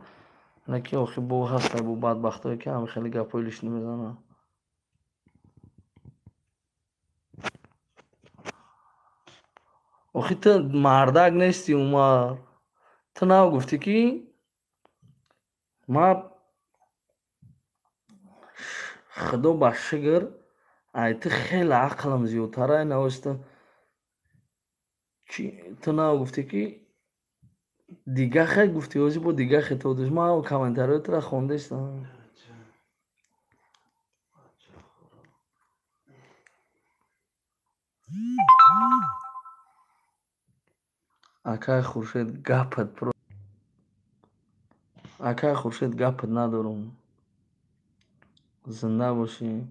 Лекин охи бо ҳаста бо бадбахтое ки ҳамин хеле гапҳои лишний мезананд. Охи ту мардак нестӣ, Умар. Ту нав гуфтӣ ки ма худо ба шукр ай ту хеле ақлам зиёдтар ай нависта. Ту нав гуфтӣ ки дига хел гуфтӣ, ҳозир бо дига хел то дӯст. Ман комментариҳои тура хондаистам. Акай Хуршед гапат Акай Хуршед гапат надорум. Зинда бошӣ.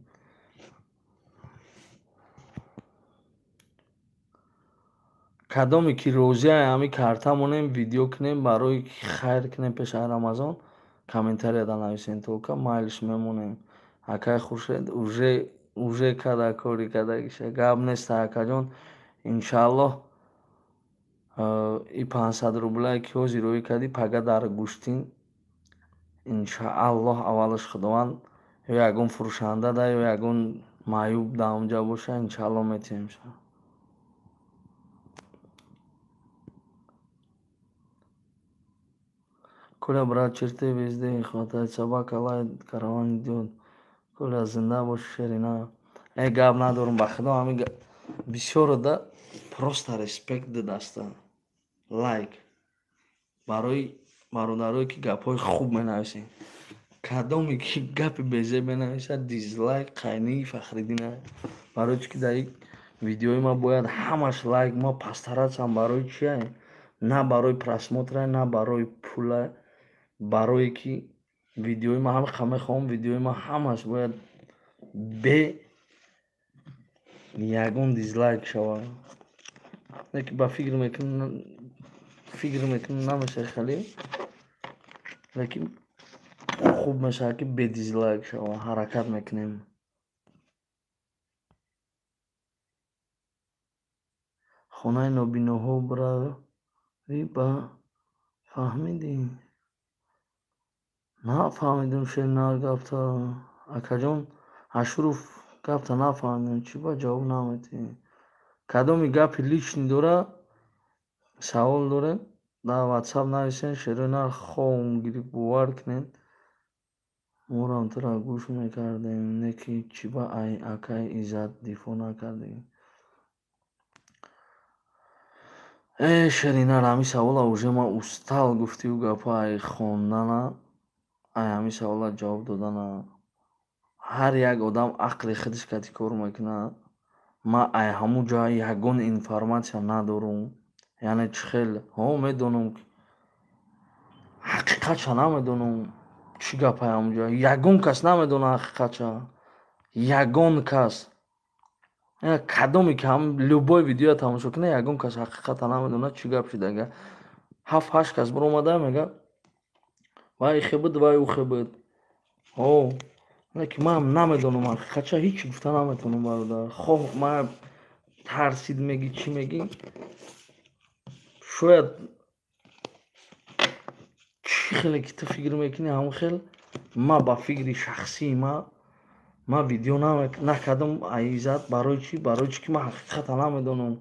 Кадоме ки розиай ҳамин карта монем, видео кунем, барои ки хайр кунем пеш аз Рамазон, комментарияда нависен толка, майлиш мемонем. Акай Хуршед уже када кори кадагиша. Гап нест акаҷон. Иншааллоҳ и 500 рублае ки ҳозир роӣ кардӣ, пага дар гӯштин. Иншааллоҳ аввалаш Худованд ё ягон фурӯшанда да ё ягон маъюб да онҷа боша, иншааллоҳ метиҳемша. Коля, брат, черты везде хватает, собака лает, караван идёт. Коля, зинда боши, шерина. Э, гап надорум, ба худо ҳамин бисёро да просто респект даста. Лайк. Барои бародарое ки гапҳои хуб менависем. Кадоме ки гапи безеб менависад, дизлайк қайнии Фахриддин. Барои чӣ ки дар ин видеои ман бояд ҳамаш лайк, ман пастаратсам барои чия? На барои просмотра, на барои пула, барое ки видеои ман ҳама мехоҳам, видеои ман ҳамаш бояд бе ягон дизлайк шавад. Лекин ба фикр мекунам намешавад хеле, лекин хуб мешавад ки бе дизлайк шавад. Ҳаракат мекунем. Хонаи нобиноҳо бирави ба фаҳмидӣ? Нафаҳмидам шер на гапта. Акаҷон Ашуров гапта нафаҳмидам, чӣ ба ҷавоб наметиҳӣ? Кадоми гапи личный дора, савол дорем, дар ватсап нависен, шерои нар хом гирифт, бовар кунед. Морам тура гӯш мекардем, не ки чӣ ба ай акай Иззат дифоъ накардӣ. Э, шеринар, ҳамин савола уже ман устал гуфтию гапа ай хондана, ай ҳамин савола ҷавоб додана. Ҳар як одам ақли худаш кати кор мекунад. Ман ай ҳамун ҷо ягон информатсия надорум. Яъне чӣ хел ҳо медонам, ҳақиқатша намедонам чӣ гап ай ҳамун ҷо. Ягон кас намедонад ҳақиқатша. Ягон кас. Кадоме ки ҳам любой видеоя тамошо кунад, ягон кас ҳақиқата намедонад чӣ гап шудага. 7-8 кас биромада мега вай хе буд, вай ӯ хе буд. Ҳо, лекин ман намедонам ҳақиқатша, ҳеҷ гуфта наметавонам бародар. Хоҳ ман тарсид мегӣ, чӣ мегӣ, шояд чӣ хеле ки ту фикр мекунӣ ҳамон хел ман ба фикри шахсии ман видео накардам ай Иззат. Барои чӣ? Барои чӣ ки ман ҳақиқата намедонам.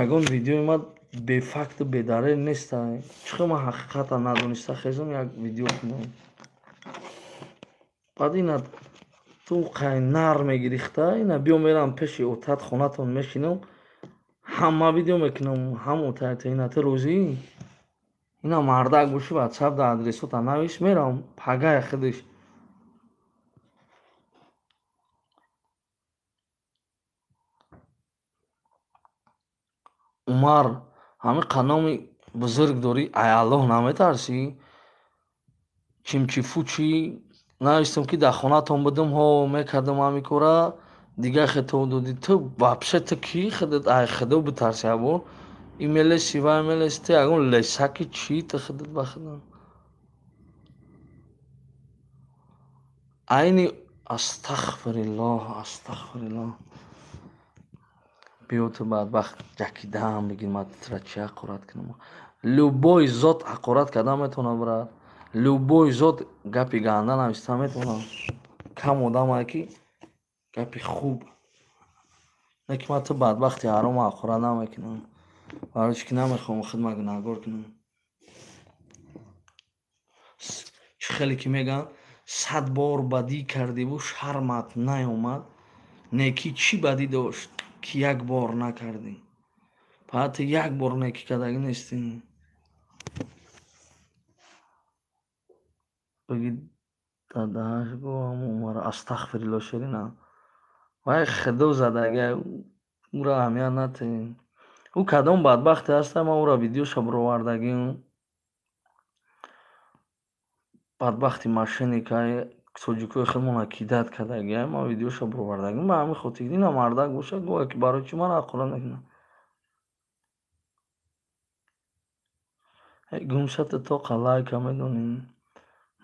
Ягон видеои ман бефакту бедарел нест. Чӣ хел ман ҳақиқата надониста хезам як видео кунам? Баъд ина ту қай нар мегирихта, ина биё мерам пеши отат хонатон мешинам, ҳам ман видео мекунам, ҳам отаята. Ина ту розӣ? Ина мардак бошӣ, ватсап дар адресота навис, мерам пагая худаш. Умар, ҳамин қаноми бузург дорӣ, ай Аллоҳ наметарсӣ? Чимчи-фучи навистам ки дар хонатон будам, ҳо мекардам ҳамин кора, дигар хето додӣ. Ту вообще ту кӣ худат ай худо битарсӣ або? И мелеси вай мелеси, ту ягон лесаки чӣ ту худат ба худам? Айни астағфируллоҳ, астағфируллоҳ. Биё ту бадбахт ҷакидаам бигир, ман тура чӣ ҳақорат кунам? Любой зот ҳақорат карда метавонад, брат. Любой зот гапи ганда нависта метавонад. Кам одамае ки гапи хуб. Не ки ман ту бадбахти ҳарома ҳақорат намекунам. Барои чӣ ки намехоҳам худма гунаҳгор кунам. Чӣ хеле ки мегӯянд, 100 бор бадӣ кардиву шармат наёмад, некӣ чӣ бадӣ дошт, ки як бор накардӣ? Фақат ту як бор некӣ кардагӣ нестӣ. Бигӣ дадааш гӯ ҳамун Умар, астағфируллоҳ, Ширина. Вай худо задагӣ, ӯро аҳамият натиҳ. Ӯ кадом бадбахте ҳаста, ман ӯро видеоша бировардагим. Бадбахти мошенникай тоҷикои худмона кидат кардагиай, ман видеоша бировардагим. Ба ҳамин хотир ина мардак бошад, гӯя ки барои чӣ ман ҳақорат мекунам? Гумшата тоқа лайка медонӣ.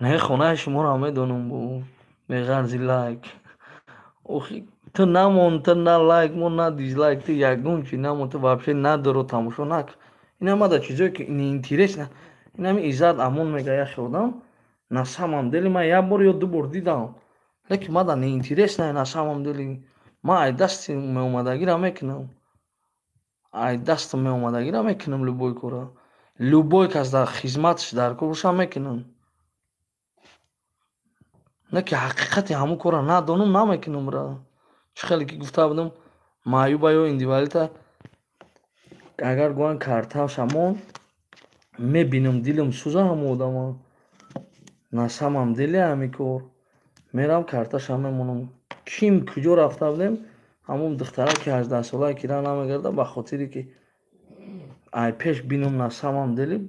Не, хонаи шуморо медонам бу, беғарзи лайк. Охи ту намон, ту на лайк мон, на дизлайк, ту ягон чи намон, ту вообще надоро тамошо накун. Ина мада чизое ки неинтересно. Инами Иззат Амон мега яхе одам, на самом деле ман як бор ё ду бор дидам. Лекин мада неинтересно на самом деле. Ман ай дасти меомадагиро мекунам. Ай дасти меомадагиро мекунам любой кора. Любой кас дар хизматаш дар кор боша мекунам. Не ки ҳақиқати ҳамун корро надонам, намекунам ра. Чӣ хеле ки гуфта будам, маъюба ё индивалита агар гӯянд карташа мон, мебинам дилам сӯза ҳамун одама. На самом деле ҳамин кор. Мерам карташа мемонам. Ким куҷо рафта будем, ҳамун духтара ки 18-солае ки ра намегарда, ба хотире ки ай пеш бинам на самом деле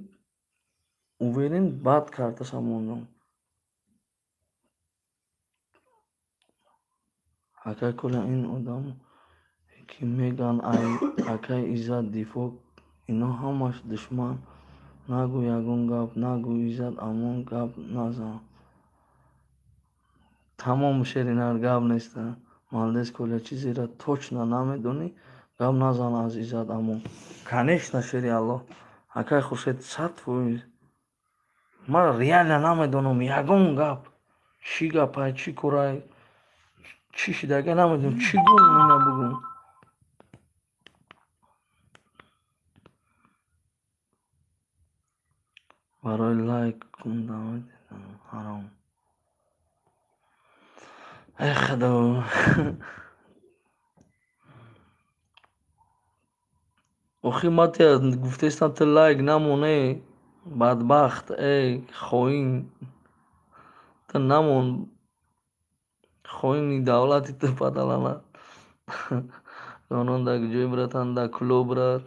уверен, баъд карташа мондам. Акай Коля, ин одам ки меган ай акай Иззат дифоъ, ино ҳамаш душман. Нагӯ ягон гап, нагӯ Иззат Амон гап назан. Тамом Шеринар гап неста. Молодец Коля, чизеро точно намедонӣ, гап назан аз Иззат Амон. Конечно, шери Аллоҳ. Акай Хуршед 100%. Ман реально намедонам ягон гап. Чӣ гапай, чӣ корай, чӣ шидага намедонам, чӣ гум ина бугум. Барои лайк кун даъват ҳаром. Эй Худо. Охи ман тия гуфтаистам ту лайк намоне, бадбахт, эй хоин. Ту намон, хоини давлати ту падалана. Онон дар куҷое братан, дар куло брат.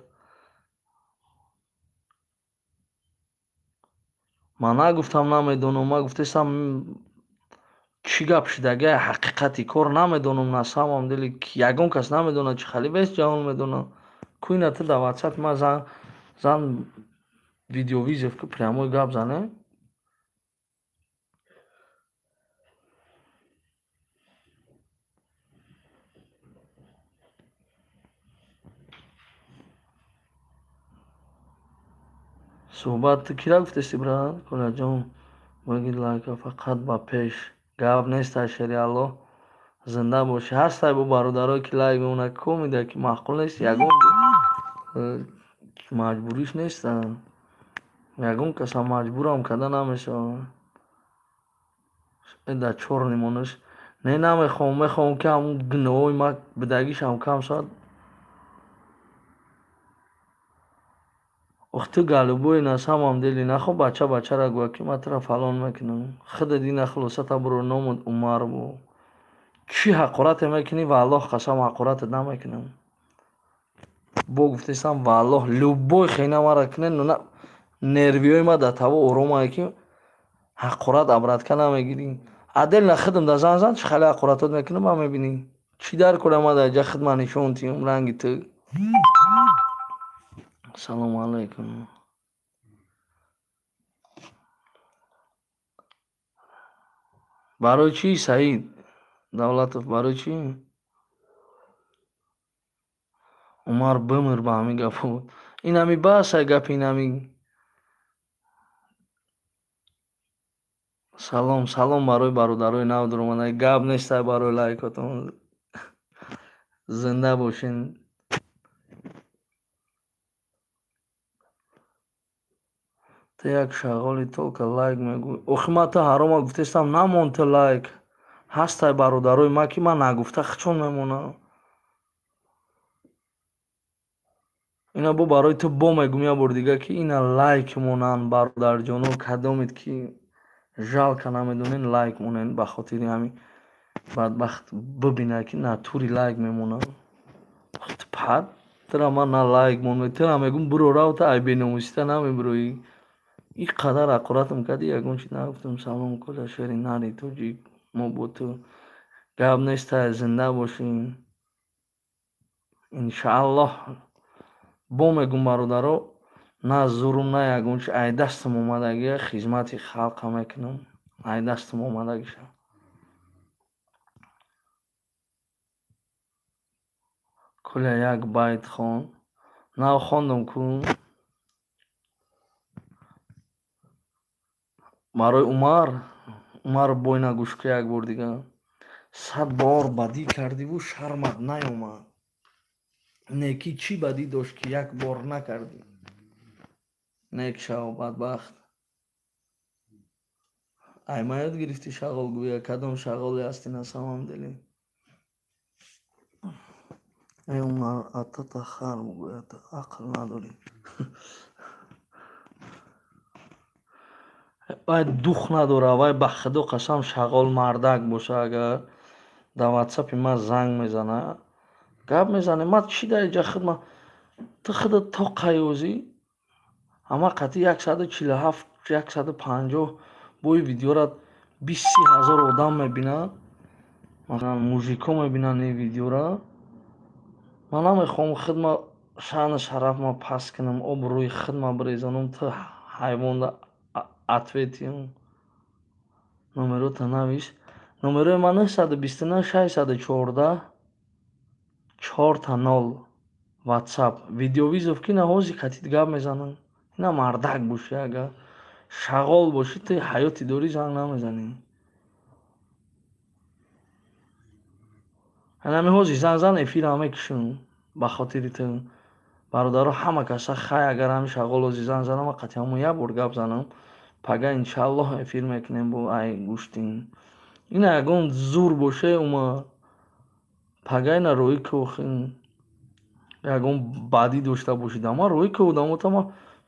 Ман нагуфтам намедонам, ман гуфтаистам чӣ гап шидагия, ҳақиқати кор намедонам на самом деле, ягон кас намедонад, чӣ хали весь ҷаҳон медонад. Ку ина ту дар ватсап ман зан видеовизов ки прямой гап зане. Суҳбат ту кира гуфтасти брат? Коляҷон, баги лайка фақат ба пеш. Гап нест ай шери Аллоҳ. Зинда бошӣ. Ҳастай бо бародарое ки лайк мемонад, ко медиҳад ки маъқул нест, ягон маҷбуриш нест. Ягон каса маҷбурам карда намешавад. Дар чор нимонаш. Не, намехоҳам, мехоҳам ки ҳамун гуноҳои ман бидагишам кам шавад. Ох ту галубои на самом деле, нахо бача бачара гӯя ки ман тура фалон мекунам. Худат ина хулосата буро номуд Умар бу. Чӣ ҳақорате мекунӣ ва Аллоҳ қасам ҳақоратат намекунам. Бо гуфтесам валлоҳ любой хена мара кунен, нервиҳои ма дар таво оромае ки ҳақорат обратка намегирӣ. Отдельно худам да зан зан чӣ хеле ҳақоратот мекунам, ма мебинӣ. Чӣ дар кора ма дар ҷа худ ма нишон тиём ранги ту. Салому алайкум. Барои чӣ Саид Давлатов, барои чӣ? Умар бимир ба ҳамин гапо. Ин ҳами бас ай гапи ин ҳами. Салом, салом барои бародарои нав дуромада. Гап нест ай барои лайкотон. Зинда бошен. Ту як шағоли только лайк мегӯй. Охи ма ту ҳарома гуфтестам намон ту лайк. Ҳастай бародарои ма ки ман нагуфта хичон мемонам. Ина бо барои ту бо мегӯм як бор дига ки ина лайк монанд бародарҷоно, кадомед ки жалко намедонен лайк монен ба хотири ҳамин бадбахт бибинад ки натури лайк мемонад. Пад тура ман на лайк мон, тура мегӯм биро рав та ай беномусита намебироӣ. Ин қадар ҳақоратам кардӣ, ягон чиз нагуфтам. Салом коля шери нари тоҷик, мо бо ту гап нест, зинда бошем иншааллоҳ. Бо мегӯм бародаро, на зурум на ягон чи, ай дастам омадагия хизмати халқа мекунам, ай дастам омадагиша. Коля як байт хон, нав хондам ку барои Умар. Умар бой нагӯш ку як бор дига. 100 бор бадӣ кардиву шармат наёмад. Некӣ чӣ бадӣ дошт ки як бор накардӣ? Нек шав бадбахт. Ай ма ёд гирифтӣ шағол гӯя, кадом шағоле ҳастӣ на самом деле? Эй Умар, атата хар мегӯяд, ақл надорӣ. Вай дух надора, вай ба худо қасам шағол мардак боша, агар дар ватсапи ман занг мезана, гап мезане, ман чӣ дар инҷа худ ма ту худат то қайёзӣ, ама қатъи 147, 150 бои видеора 20 ҳазор одам мебинад, масалан мужико мебинанд ин видеора. Ман намехоҳам худ ма шаъну шараф ма паст кунам, обрӯи худ ма бирезонам, ту ҳайвонда ответим. Номерота навис. Номерои ман 929 614 4-0 WhatsApp. Видеовизов ки наҳози қатид гап мезанам. Ина мардак бошӣ, агар шағол бошӣ, ту ҳаёти дорӣ занг намезанӣ. Ҳанами ҳози занг зан, эфирам мекушам ба хотири ту. Бародаро ҳама каса хай, агар ҳами шағол ҳози занг занам, ман қатъи ҳамон як бор гап занам. Пага иншааллоҳ эфир мекунем бо ай гӯштин. Ина ягон зур боше ума пага ина роӣ кӯхин. Ягон бадӣ дошта бошид, ама роӣ ку одамота ма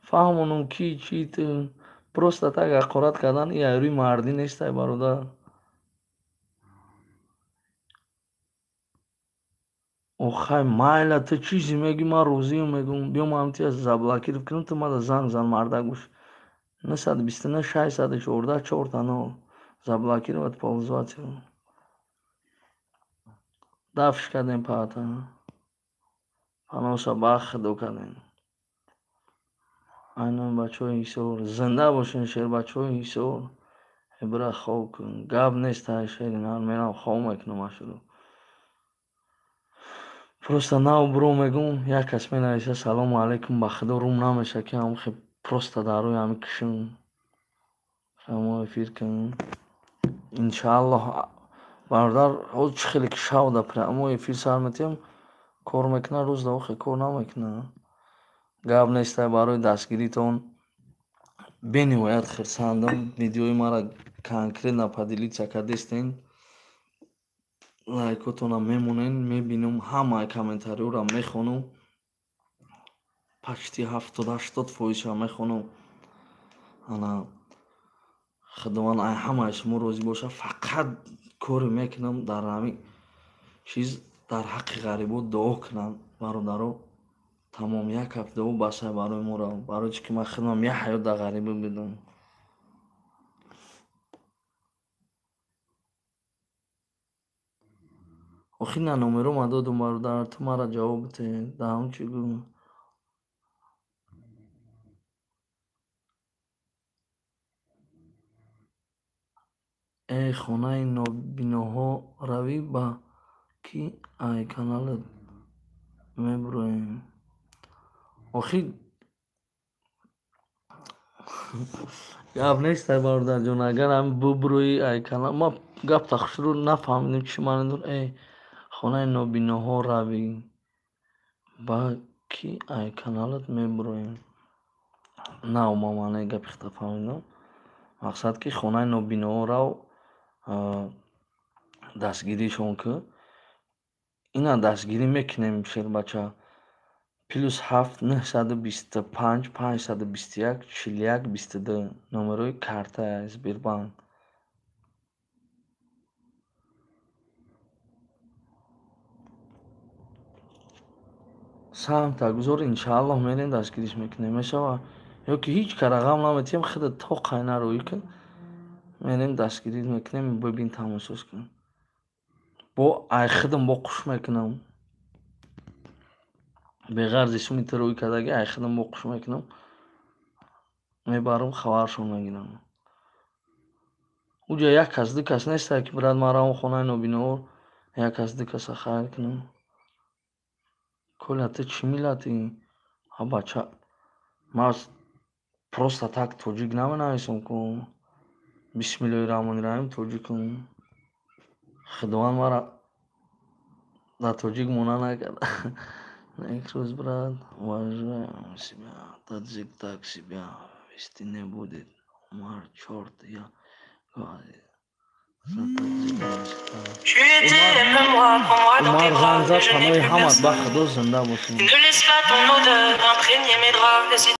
фаҳмонам ки чӣ ту. Просто так ҳақорат кардан ин айрӯи мардӣ нест ай бародар. Охай майла, ту чизе мегӯӣ, ман розиам мегӯм. Биё ман ҳамтия заблокиров кунам, ту мада занг зан мардак бош. 929 614 4-0 заблокировать пользователя. Дафш кардем паата. Паноса ба худо кардем. Айнан бачаҳои Ҳисор. Зинда бошен шербачаҳои Ҳисор. Ибра хоб кун. Гап нест ай шери нар, мерам хоб мекунам ашуро. Просто нав бро мегӯм, як кас менависа салому алайкум, ба худо рум намеша ки ҳам хе просто дар рӯи ҳами кишм. Прямо эфир кун. Иншааллоҳ бародар, ҳоз чӣ хеле ки шав да прямо эфир сар метиҳам, кор мекунад, рӯз да охе кор намекунад. Гап нест ай барои дастгиритон. Бениҳоят хурсандам. Видеои мара конкретно поделиться кардестен. Лайкотонам мемонен, мебинам, ҳамаи комментариёро мехонам. Почти 70-80 фоизша мехонам. Ана Худованд ай ҳамаи шумо розӣ боша. Фақат коре мекунам дар ҳамин чиз, дар ҳаққи ғарибо дуо кунам бародаро. Тамом як ҳафтао басай барои моро. Барои чӣ ки ман худам як ҳаёт дар ғарибӣ будам. Охир на номеро ма додум бародар, ту мара ҷавоб бите. Даҳам чӣ гӯ? Э хонаи нобиноҳо равӣ ба ки ай каналат мебуроем. Охир гап нестай бародарҷон, агар ҳам бубурӯӣ ай канал, ма гапта хушрӯ нафаҳмидем чӣ маъно дорад. Э хонаи нобиноҳо равӣ ба ки ай каналат мебуроем. На, ма маънаи гапи худта фаҳмидам. Мақсад ки хонаи нобиноҳо рав, дастгиришон ки. Ина дастгирӣ мекунем шербача. +7 925 521 41 22 номерои картаи Сбербанк. Самта гузор, иншааллоҳ мерем дастгириш мекунем. Мешава ё ки ҳеҷ кара ғам наметиҳем, худат то қайна рӯӣ кун. Мерем дастгирӣ мекунем, бибин тамошош кун. Бо ай худам бо қуш мекунам. Беғарзи суми ту рӯй кардаги ай худам бо қуш мекунам. Мебарам хабаршон мегирам. Уҷа як кас ду кас нестай ки брат ман равам хонаи нобиноҳо як кас ду каса хайр кунам. Коля ту чӣ миллатӣ? Ҳа бача, ман просто так тоҷик наменависам ку. Бисмиллоҳи раҳмони раҳим тоҷикам. Худованд мара дар тоҷик монанд накард. Некрӯз брат, уважаем себя, таджик так себя вести не будет. Умар, чёрт, я говорю. Умар Ғанза паноҳи ҳамат ба Худо зинда бошӣ.